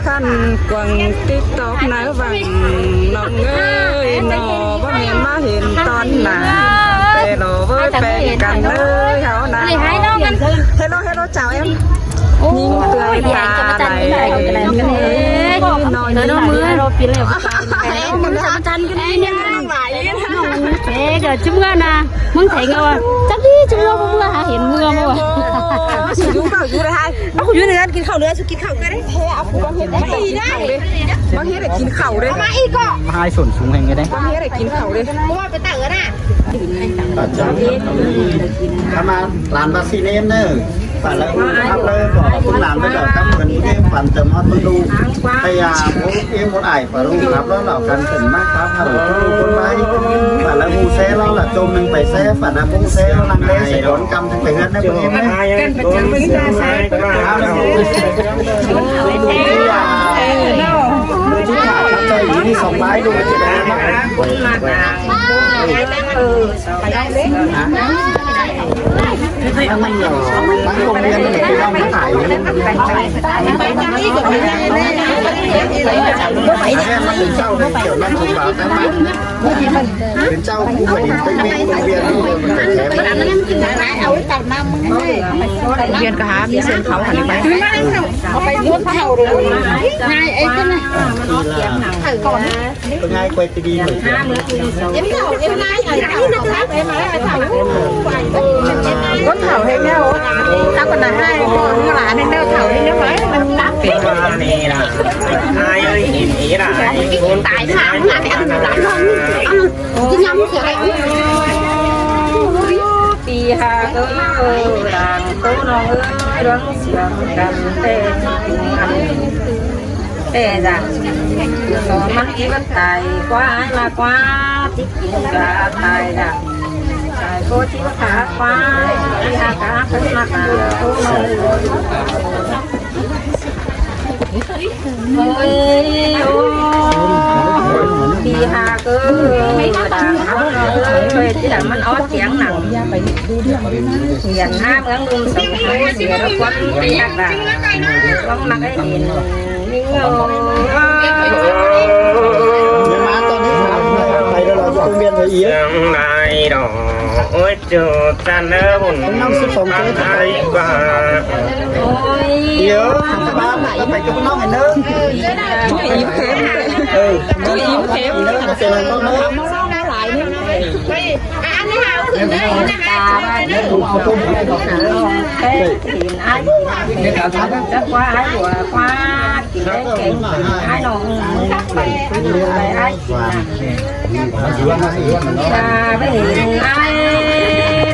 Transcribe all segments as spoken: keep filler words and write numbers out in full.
Khăn quảng TikTok nớ văng ꞌnọng ơi, ꞌnọ báu mến ꞌmá hên ꞌtọn nả. Pé lo ꞌvới pé căn ơi, hảư nả. Hello, hello, chào em. ꞌNhính tươi ta đảy. Ê, ꞌnọ tớ ꞌnọ ꞌnị. Ê, ꞌnọ tớ ꞌnọ ꞌnị. Ê, ꞌcọ ꞌchí ꞌmứa nả. ꞌMứng thẻng ꞌnọ. Chắc đi ꞌchí ꞌmứa, ꞌmứa hả, hên ꞌmứa ꞌmứa. Ôi, ôi, ôi, ôi, ôi, ôi, ôi, ꞌnọ ꞌnị. Ôi, ôi, ôi, ôi, ôi, ôi, ôi, ôi, ôi, ôi, ôi, ôi, ôi, ôi, ꞌnọ ꞌnị. Ê, ꞌa, ꞌpứng ꞌmá ꞌhéng kin khảu đê. ꞌPứng ꞌmá ꞌhéng kin khảu đê. ꞌPứng ꞌmá ꞌhéng kin khảu đê. ꞌPứng ꞌmá ꞌhéng kin khảu đê. ꞌPứng ꞌmá ꞌhéng kin khảu đê. ꞌPứng ꞌmá ꞌlán bác sĩ nên nớ. Phản lỡ ꞌmá áp lỡ có ꞌpứng ꞌlán với đỏ cắp ꞌmướng ꞌmá phản tầm hót ꞌmướng đu. Hay à, bố em muốn ải phản lũ khắp đó đỏ căn tỉnh mắc khắp hẳn ꞌmướng đu ꞌmướng bái. Phản lỡ ꞌmú xe đó là chôm ꞌnưng phải xe, phản lỡ ꞌmú xe đó lăng đê sẽ đón căm ꞌnưng phải hướn nớ ꞌpứng em nớ. Bên châu cũng phải đi Tây Nguyên, Tây Nguyên. Tây Nguyên có há, mi sân khấu hẳn đi. Áo ꞌpứng ꞌmá ꞌhéng kin khảu đê. Hai, ê, cái này. Tôi ngay quay ti vi nổi tiếng. Em thảu, em nai, em thảu, em thảu, em thảu. Có thảu ꞌhéng ꞌnớ. Tao còn là hai con, nó là nên nó thảu ꞌhéng ꞌnớ. Ai ơi, ý là con tài sản là em là con. Pi ha ơ, đang tô ꞌnọng ơi, đang siang căn tê. Tê dă. Tỏ ꞌmắn ꞌchí bắt tai ꞌquá, ai ꞌmá ꞌquá, ꞌchí kin cá tai dă. Tai cô ꞌchí bắt thả ꞌquá, pi ha cá, ꞌcọ ꞌmá cá, tô ꞌnọng ơi. Ôi, ôi, pi ha ơ, đang áo ơi, ꞌchí đang ꞌmắn ók tiếng nẳng. Hiền ha, ꞌmướng ꞌlum sông, sia đó quăng pi ha đang. Quăng mắc ꞌi hên. Ôi, ôi, ôi. Sương lai đó, ôi, chu chan ơ bun. Ai ba. Ôi. Yớ, ba, ba, ba, ba, ba, ba. Ừ.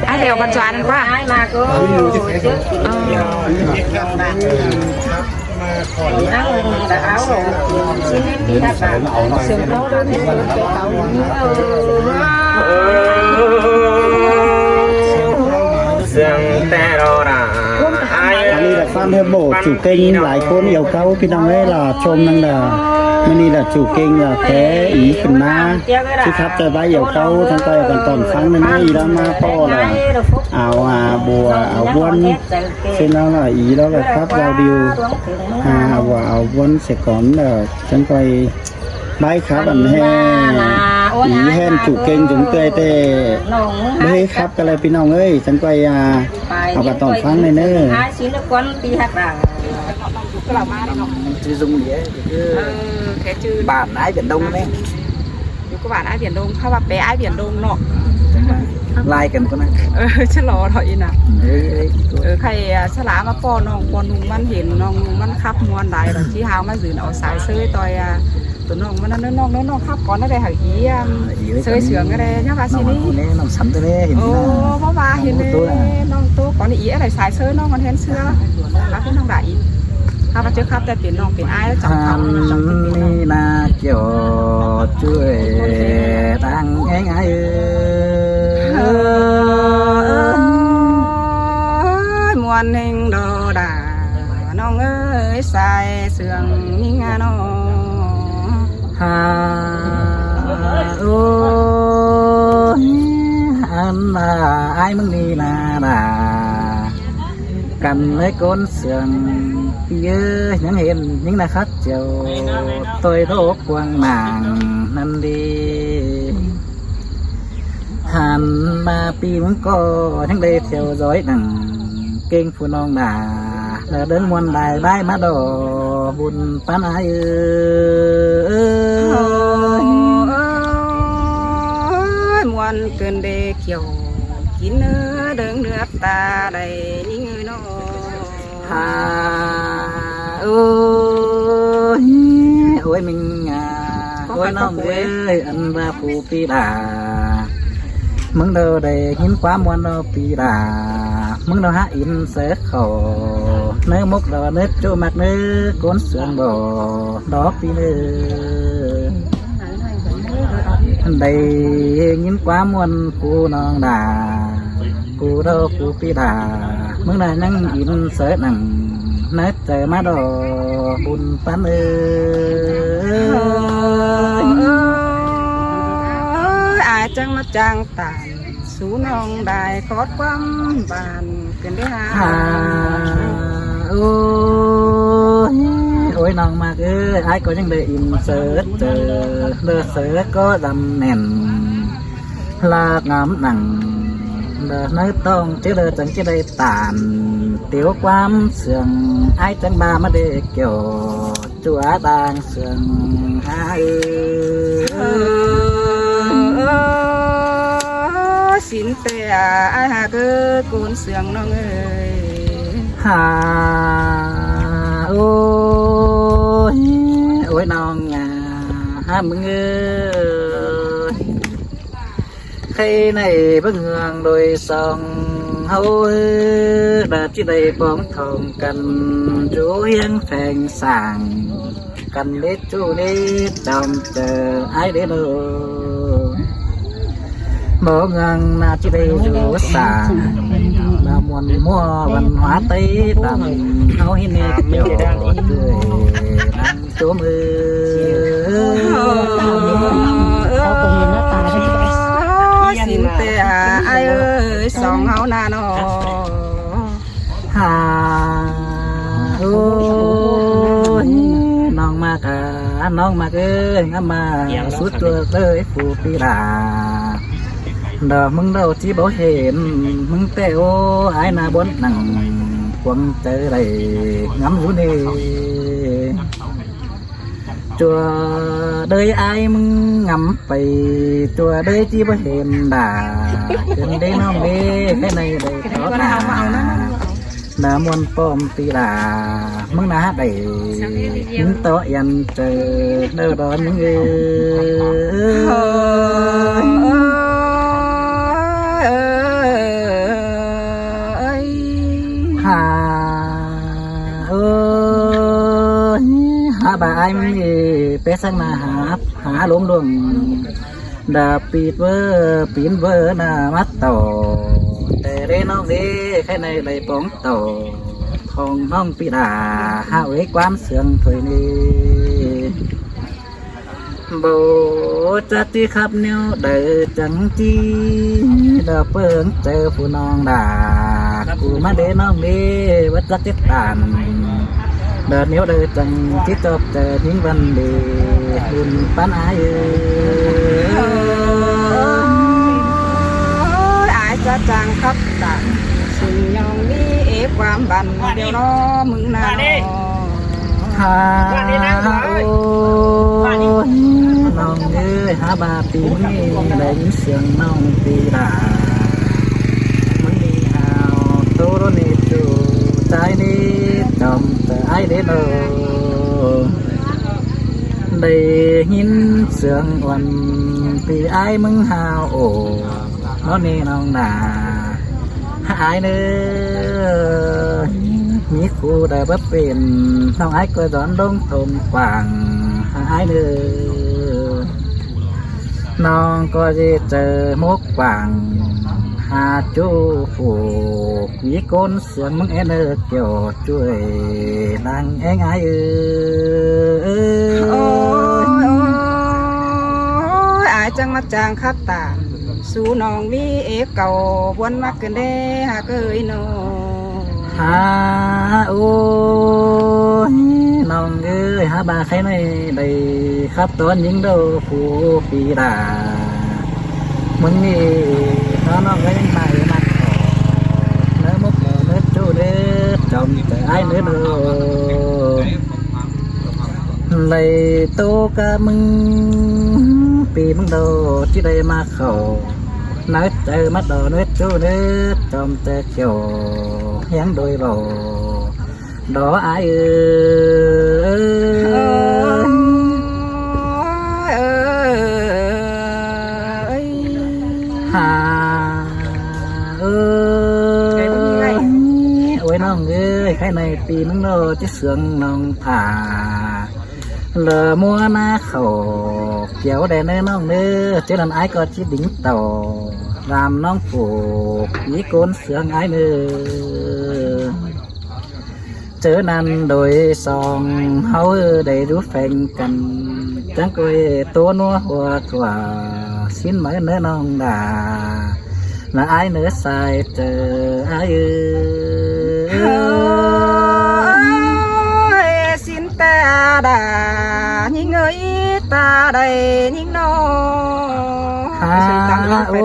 Ai đeo con xoan quá. Sương tê rô ra. Ai. Ăn ꞌnị là fan hâm mộ chủ kênh lai ꞌcốn Iêu Cáu ꞌpi ꞌnọng ơi, là chôm ꞌnặn là, ꞌmá ꞌnị là chủ kênh là té ý khửn ꞌmá. Chứ khắp ꞌtoi bái Iêu Cáu, thắng ꞌtoi ꞌcốn tỏn phắng nên ꞌmá ý ꞌlạ ꞌmá ꞌpo là áo, à, bùa, áo ꞌbuôn. Xin nó là ý đó là khắp giao điều. À, áo, áo ꞌbuôn sẽ còn là thắng ꞌtoi bái khắp ăn ꞌhê. Ý hên chủ kênh chúng tôi tê. Bái khắp ꞌcọ ꞌlạ ꞌpi ꞌnọng ơi, thắng ꞌtoi, à, áo ꞌcốn tỏn phắng nên nớ. Chứ dùng gì ấy, chứ bản Ái Biển Đông đấy. Dú ꞌcọ bản Ái Biển Đông, khắp ꞌva pé Ái Biển Đông ꞌnọ. Lai căn ꞌcốn ꞌnặn. Ờ, chứ lo đó ý nả. Ừ, ừ, ừ. Ờ, khay, à, sá ꞌlạ ꞌmá ꞌpo ꞌnọng, ꞌpo ꞌnung ꞌmắn hên, ꞌnọng ꞌnung ꞌmắn khắp ꞌmuôn lai, rồi ꞌchí hao ꞌmá dưn au sai ꞌsới ꞌtoi, à, tô ꞌnọng ꞌmắn ꞌnặn ꞌnọng, ꞌnọng khắp ꞌcốn ꞌnặn đảy hảư ý, à, ꞌsới sương ꞌnặn đảy, nhá, ꞌva ꞌsứ ꞌnị. Ôi, ꞌva ꞌva hên ꞌnị, ꞌnọng tô ꞌcốn ꞌnị ý, đảy sai ꞌsới ꞌnọng ꞌmắn hên ꞌsứa. Khắp ꞌnọng đảy ý. Khắp ꞌva chứ khắp ꞌtẹ pên ꞌnọng pên ai, chăm khắp ꞌnọng chăm pên ꞌnọng. Ăn ꞌnị là kiểu chuối đang eng ái ơi. Ôi, ꞌmuôn ꞌnưng đo đa, ꞌnọng ơi, sai sương ꞌmí ngà ꞌnọ. Ha, ôi, ăn là ai ꞌmướng ꞌnị là đa, căn ꞌmới ꞌcốn sương. Pí ơi, ꞌnhắng hên ꞌnhắng ꞌna khắt chẻo ꞌtoi đổ quang mảng ꞌnặn đi. Hẳn ꞌma pí ꞌmứng ꞌcọ ꞌnhắng đảy theo dõi nẳng kênh phủ ꞌnọng đả, lỏ đớng ꞌmuôn đài bái ꞌmá đỏ bun pán ải ơi. Ôi, ꞌmuôn ꞌcợn đảy kiẻo kin ꞌnớ đớng ꞌnưa ta đảy ꞌnhính ơi ꞌnọ. Ha, ôi, ôi ꞌmính a, ôi ꞌnọng ơi, ăn ꞌva phủ pí đả, ꞌmứng đaư đảy ꞌhính ꞌquám ꞌmuôn ꞌnọ pí đả, ꞌmứng đaư hák in sớt khảu ꞌnớ mốc đaư ꞌnớ ꞌchua ꞌmặc ꞌnớ ꞌcốn sương đỏ đỏ pí ꞌnớ. Đảy ꞌhính ꞌquám ꞌmuôn phủ ꞌnọng đả, phủ đaư phủ pí đả, ꞌmứng đaư ꞌnhắng in sớt nẳng ꞌnớ chaư ꞌmá đỏ bun pán ơi. Ôi, ải chắng ꞌmá chắng tản sú ꞌnọng đài khót ꞌquám bản ꞌcợn đảy ha. Ha, ôi, ôi ꞌnọng ꞌmặc ơi, ải ꞌcọ ꞌnhắng đảy in sớt chaư, đaư sớt ꞌcọ dăm nẻn ꞌlạ ngắm nẳng, đaư ꞌnớ ꞌtong ꞌchớ đaư chắng ꞌchí đảy tản tiếu ꞌquám sương, ải chắng ꞌva ꞌmá đảy kiẻo ꞌchua đang sương ha ơi. Ơ, ơ, ơ, sính ꞌtẹ ải hák ꞌcốn sương ꞌnọng ơi. Ha, ôi, ôi ꞌnọng a, ha ꞌmứng ơi. Khay ꞌnị báu ꞌhương đôi song ꞌháu ơi, đa ꞌchí đảy póng thong căn dú ꞌhiếng pheng sảng, căn đế ꞌchu đế chom chaư ải đế ꞌnớ. Báu ꞌhương ꞌna ꞌchí đảy dú sảng, ꞌna ꞌmuôn ꞌmua văn hóa Tây tăm ꞌháu ꞌhịn ꞌnị kiẻo ꞌchưa nẳng ꞌchốm ơi. Ơ, sính ꞌtẹ ải ơi, song ꞌháu ꞌna ꞌnọ. Ha, ôi, ꞌnọng ꞌmặc a, ꞌnọng ꞌmặc ơi, ngắm ꞌmá sút ꞌchua ꞌtới phủ pí đả. Đaư ꞌmứng đaư ꞌchí báu hên ꞌmứng ꞌtẹ ô, ải ꞌna bón nẳng cuông chaư đảy ngắm dú ꞌnị. ꞌChua đới ải ꞌmứng ngắm pay, ꞌchua đới ꞌchí báu hên đả, ꞌcợn đảy ꞌnọng đảy, khay ꞌnị đảy tó đả. ꞌNa ꞌmuôn pom pí đả, ꞌmứng ꞌna đảy ꞌmứng tó ꞌian chaư đaư đón ꞌmứng ơi. Ha, ơi, ha ꞌva ải ꞌmứng ơi, pé sắc ꞌna ha, ha lốm luông. Đa pít ꞌvớ, pín ꞌvớ ꞌna mát tỏ. Té đảy ꞌnọng đảy, khay ꞌnị đảy póng tỏ. Khong ꞌnọng pí đả, ha ơi ꞌquám sương thôi ꞌnị. Báu chắc ꞌchí khắp ꞌnéo đaư chắng ꞌchí, đa ꞌpơng chaư phủ ꞌnọng đả, cu ꞌmá đé ꞌnọng đé, báu chắc ꞌchí tản. Đa ꞌnéo đaư chắng ꞌchí chóp chaư ꞌnhính văn đé, bun pán ải ơi. Ôi, ải chắng khắp tản, sưng ꞌnhọng ꞌnị ế ꞌquám bản điêu ꞌnọ ꞌmứng ꞌna ꞌnọ. Ha, ôi, ꞌnọng ơi, ha ꞌva pí ꞌnị đảy ꞌnhính sương ꞌnọng pí đả. ꞌMứng ꞌnị hảu, tô đô ꞌnị ꞌchu, ꞌchái ꞌnị chom chaư ải đế ꞌnớ. Đảy ꞌnhính sương uôn pí ải ꞌmứng hảu ổ. ꞌNo ꞌnị ꞌnọng nả. Ha ải ꞌnớ. ꞌMí khu đaư báu pên, ꞌnọng ải ꞌcọ dón đông thông quảng. Ha ải ꞌnớ. ꞌNọng ꞌcọ ꞌdệt chaư mốc quảng. Ha ꞌchu phủ, ꞌmí ꞌcốn sương ꞌmứng ên ơ kiẻo ꞌchuối lăng ên ải ơi. Ôi, ôi, ải chắng ꞌmá chắng khắp tản. Sú ꞌnọng ꞌmí ế cảu ꞌbuôn ꞌmặc ꞌcợn đảy hák ơi ꞌnọ. Hả, ôi, ꞌnọng ơi, hả, ꞌva khay ꞌnị đảy khắp tón ꞌnhính đô phủ pí đa. ꞌMứng ꞌnị, hả, ꞌnọng ơi, ꞌnhính ꞌmá ꞌmặc ꞌnớ mốc ꞌnớ ꞌchu ꞌnớ chom ꞌtẹ ải ꞌnớ đô. Đảy tô cá ꞌmứng pí ꞌmứng đô ꞌchí đảy ꞌmá khảu. ꞌNớ chaư ꞌmá đô ꞌnớ ꞌchu ꞌnớ chom ꞌtẹ kiẻo hiếng đôi lỏ. Đô ải ơi. Hả ơi. Ôi ꞌnọng ơi, khay ꞌnị pí ꞌmứng đô ꞌchí sương ꞌnọng thả. Lỏ ꞌmứa ꞌmá khảu kiẻo đe ꞌnớ ꞌnọng ꞌnớ, ꞌchớ ꞌnặn ải ꞌcọ ꞌchí đính tảu. Lam ꞌnọng phủ pí ꞌcốn sương ải ꞌnớ. ꞌChớ ꞌnặn đôi song ꞌháu đảy đú pheng căn, chắng ꞌcoi tô ꞌnua hua thua sín máư ꞌnớ ꞌnọng đa. ꞌNớ ải ꞌnớ sai chaư ải ơi. Ôi, sín ꞌtẹ đa, ꞌnhính ơi, ta đảy ꞌnhính ꞌnọ. Hả ôi,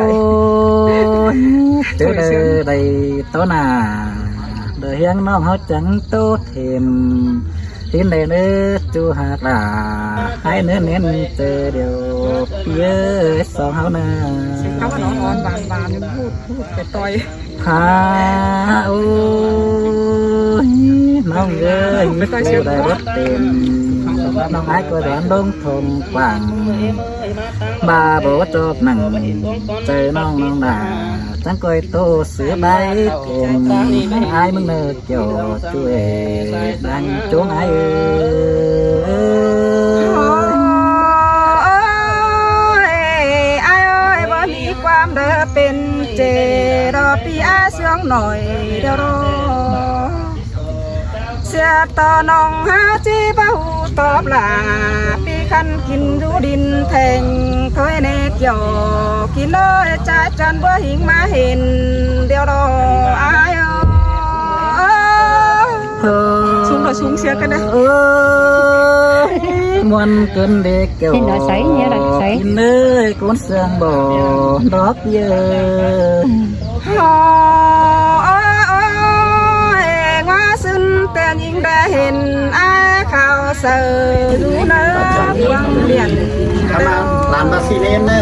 ꞌchớ đảy đảy tô nả, đảy hiếng ꞌnọng ꞌháu chắng tô thêm. Tín đảy ꞌnớ ꞌchu hả đa, ải ꞌnớ nén ꞌtẹ điêu pí ơi song ꞌháu ꞌnớ. Hả ôi, ꞌnọng ơi, ꞌchu đảy bớt tên. ꞌNọng ải ꞌcọ đoán đông thông quảng. ꞌVa báu chóp nẳng chaư ꞌnọng ꞌnọng đa, chắng ꞌcoi tô sửa bái thêm ải ꞌmứng ꞌnớ kiẻo ꞌchu ê đang chốn ải ơi. Ôi, ải ơi, báu ꞌmí ꞌquám đảy pên chê đo pí ải sương ꞌnọi điêu đo. ꞌSịa ꞌto ꞌnọng hả ꞌchí báu tóp lả, pí khăn kin dú đin theng thôi ꞌnê kiẻo kin ơi, ꞌchái chăn báu hính ꞌmá hên điêu đo ải ơi. Ơ. Sung đo sung sia căn đa. Ơ. Muôn cơn đê kiẻo. Hên đo sáy, nhớ đo sáy. Kin ơi, ꞌcốn sương báu đo pí ơi. Hả ơi, ơi, ꞌnhính ꞌmá sưn ꞌtẹ ꞌnhính đảy hên ải khảu saư dú ꞌnớ quảng điện. Lam ꞌva xi ꞌnến ꞌnớ.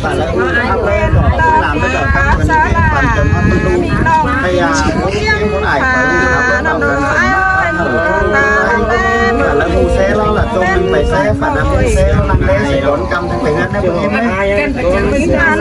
Ải ꞌnớ đo ꞌlám đảy đo khắp ꞌmướng ꞌnị păn chăm ꞌmá ꞌmướng ꞌlum. Hay à, ꞌmướng ꞌnị ꞌmướng ải khảu ꞌlám đảy đo khắp ꞌmướng ꞌnị. Ải ơi, ꞌmướng ꞌnị ꞌlá ꞌmướng ꞌsé ꞌló ꞌlạ ꞌchôm ꞌmướng pay ꞌsé, păn ꞌnặn ꞌmướng ꞌsé ꞌló ꞌnặn đé, ꞌsé đón ꞌcắm ꞌtếng pay ꞌngớn ꞌnớ ꞌmướng ꞌnị.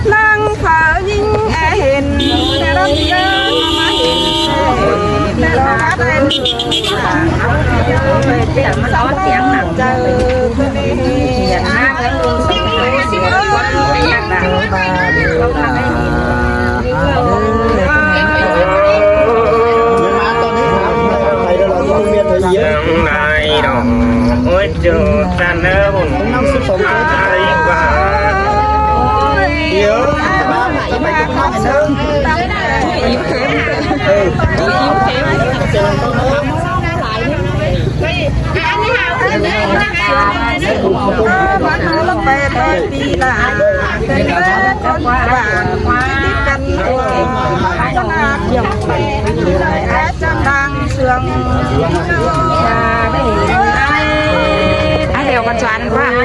Lăng pháo nhính e hên, đe đón nhớ mà hên, đe đón hát em. Tiếng nắng. Nắng nai đỏ, ôi, chiều tàn nơ hồn ai qua. Ai, đeo con chó ăn quá. Ăn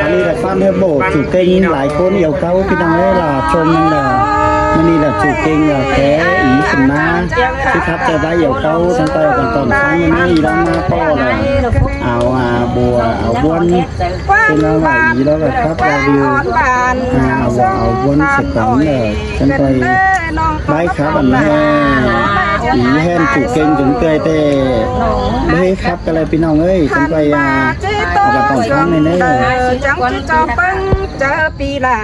ꞌnị ꞌlẹo ꞌphắn hơp bổ chủ kênh lai ꞌcốn iêu ꞌcáu ꞌpi ꞌnọng ới ꞌlẹo chôm ꞌnặn ꞌlẹo. ꞌMự ꞌnị ꞌlẹo chủ kênh ꞌlẹo té ꞌí khửn ꞌmá. Chứ khắp ꞌtẹ bái iêu ꞌcáu ꞌtáng ꞌtoi cón tỏn ꞌphắng ꞌnị ꞌlẹo ꞌmá ꞌpọ ꞌlẹo. Au, à, bua, au ꞌbuôn. Tên ꞌlẹo ꞌva ꞌí ꞌlẹo ꞌva khắp ꞌva điêu. À, au bua, au ꞌbuôn sệt tỏn ꞌlẹo. Chắng ꞌtoi bái khắp ăn ꞌnị. ꞌÍ ꞌhẹn chủ kênh chúng tôi té bái khắp ꞌcọ ꞌlẹo ꞌpi ꞌnọng ới. Chắng ꞌtoi, à, au cón tỏn ꞌphắng ꞌnị ꞌnớ. Chắng ꞌchí ꞌchọ ꞌpứng chaư ꞌpi ꞌlạ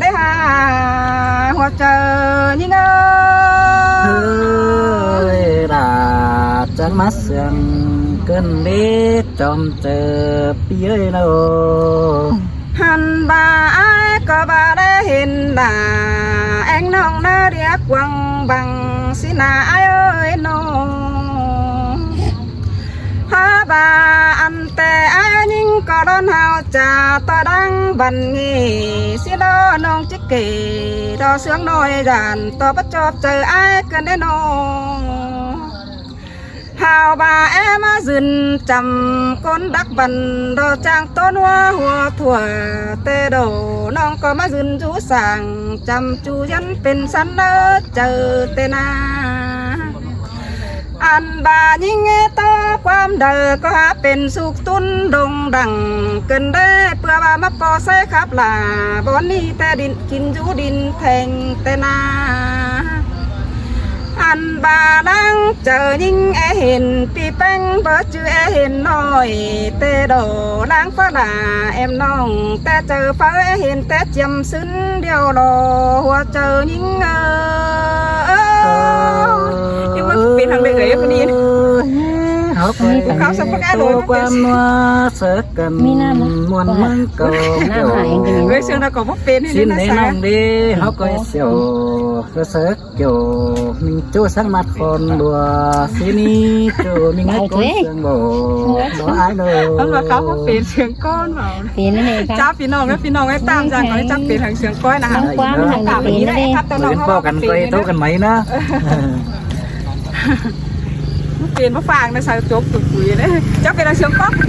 đảy hả hua chaư ꞌnhính ơi. Hơi ꞌlạ chắng ꞌmá siêng ꞌcứn đít chom chaư ꞌpi ơi ꞌnớ. Hăn ꞌva ai ꞌcọ ꞌva đảy hên đa, ꞌeng ꞌnọng ꞌnớ điếc quăng băng ꞌsứ ꞌna ai ơi ꞌnớ. Hả ꞌva ăn té ai ꞌnhính ꞌcọ đón hao cha ꞌtoi đang băn ꞌnị ꞌsứ ꞌnớ ꞌnọng ꞌchí kể ꞌto ꞌsướng ꞌnọi dản ꞌto báu chóp chaư ai ꞌcứn đảy ꞌnớ. Hảo ꞌva é ꞌmá dưn chăm ꞌcốn đắc băn ꞌto chang ꞌtốn ꞌhua ꞌhua thua, té đổ ꞌnọng ꞌcọ ꞌmá dưn dú sảng chăm ꞌchu dán pên sắn ꞌnớ chaư té ꞌna. Ăn ꞌva ꞌnhính é ꞌto ꞌquám đaư ꞌcọ hả pên súc tún đông đẳng ꞌcứn đảy ꞌpưa ꞌva ꞌmá ꞌpo ꞌsáy khắp ꞌlạ bón ꞌnị té đin kin dú đin theng té ꞌna. Ăn ꞌva ꞌláng chaư ꞌnhính é hên ꞌpi ꞌpéng báu chứ é hên ꞌnọi té đổ ꞌláng ꞌphạ ꞌlạ em ꞌnọng té chaư ꞌphạ é hên té chiêm sứn điêu lo hua chaư ꞌnhính ơ. Ơ, ơ, ꞌnhính ꞌmá pên hăng đảy ới ꞌpứng ꞌnị. Ơ, hảư pên khắp sắp ꞌpứng ꞌa lối ꞌpứng ꞌquám ꞌnua sớc căn ꞌmuôn ꞌmướng ꞌcọ. Ơi, sương ꞌna ꞌcọ báu pên ꞌnị ꞌnớ ꞌna ꞌsướng. Đảy hảư ꞌcọ siêu ꞌcọ sớc Kiêu ꞌmính ꞌchu sáng ꞌmặt khon đua ꞌsứ ꞌnị ꞌchu ꞌmính ꞌcốn siêng bổ đua ai đua. Ăn ꞌva khắp ꞌcọ pên siêng ꞌcốn bổ. Pên ꞌnị ꞌnớ. Chắp ꞌpi ꞌnọng ꞌnớ, ꞌpi ꞌnọng ới tam dang ꞌcọ chắp pên hăng siêng ꞌcốn ꞌnớ hả. Khắp ꞌnị ꞌnớ, khắp ꞌtoi ꞌnọng ꞌhứ ꞌcọ ꞌtố căn ꞌmạy ꞌnớ. Pên báu phang ꞌnớ, sau chốp tủi pui ꞌnớ. Chắp pên hăng siêng ꞌcốn